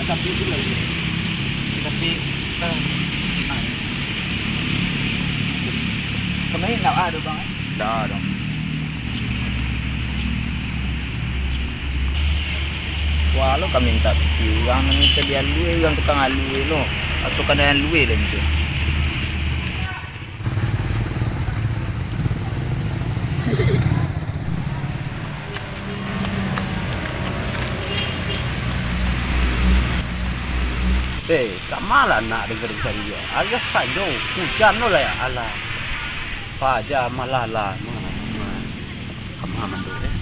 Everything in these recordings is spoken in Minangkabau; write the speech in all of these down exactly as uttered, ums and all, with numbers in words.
Tapi itu lagi. Tapi, eh, ah. Pemain ndak ada, Bang, eh? Ndak ada. Wah, lo ka mintak piti urang, mintak dialue, urang tukang alue lo. Aso ka dialue lah tu. Eh, kama lah nak dengar-dengar iyo. Alias sajo, hujan lo lah ya, alah. Paja malah lah. Kama mandok, eh.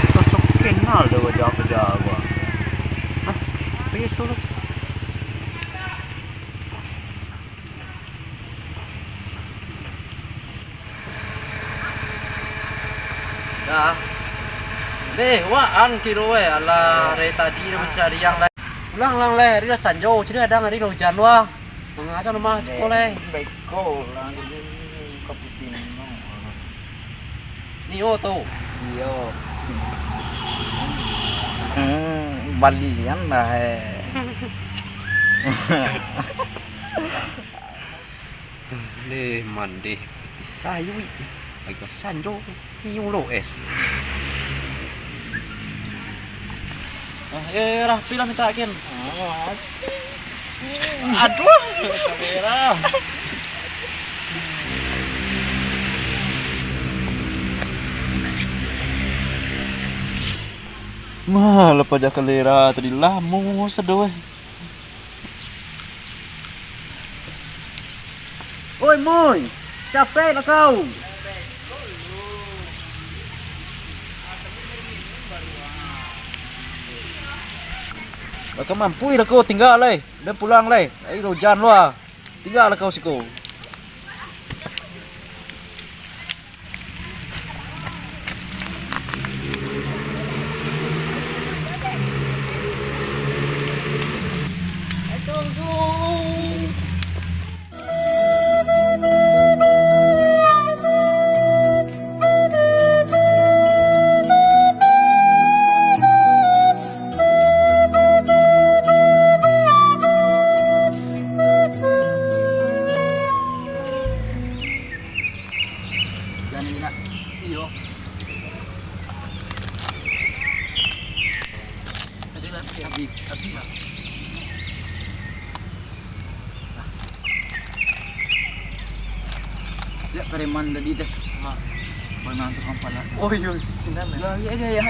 Sosok kenal dek wajah-wajah gua. Hah? Pes tu lo. Dah. Deh, wak an kiro weh. Alah, dari tadi dah mancari yang lain. Pulang lang leh, hari dah sanjo, cari adang hari dah hujan wah. Mangaja rumah siko leh. Baik ko lah, jadi kaputin. Nio tu. Iyo. Hmm, balian lah, eh. Leh, mandeh. Sayui. Agak sanjo. Nio lo es. Ah, eh, eh, Rah, pi lah minta kin. Aduh, kamera. Mah, lah paja kalera tadi lamo sado, eh. Oi, Moy, capek lah kau. Lah ka mampu dah kau tingga lai. Dah pulang lai. Ai, hujan lo ah. Tingga lah kau siko. Jan, nak. Iyo. Tadi lah, habis, habis lah. Ya, preman tadi teh. Ma. Preman tukang pala. Oh, iyo, sinan, ya. Ya, ya, ya, ya.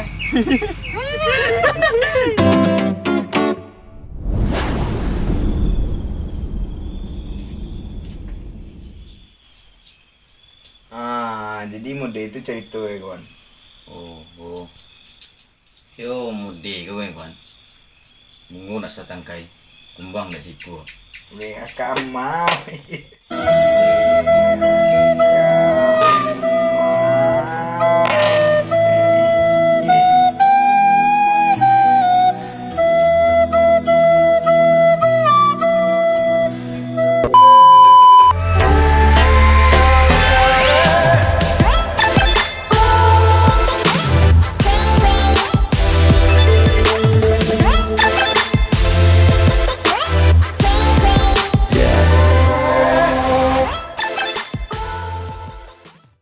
Ah, jadi mode itu carito, ya, kawan. Oh, oh. Yo, mode ko, kawan. Bungo nak satangkai, kumbang nak sikua. Weh, akak amah.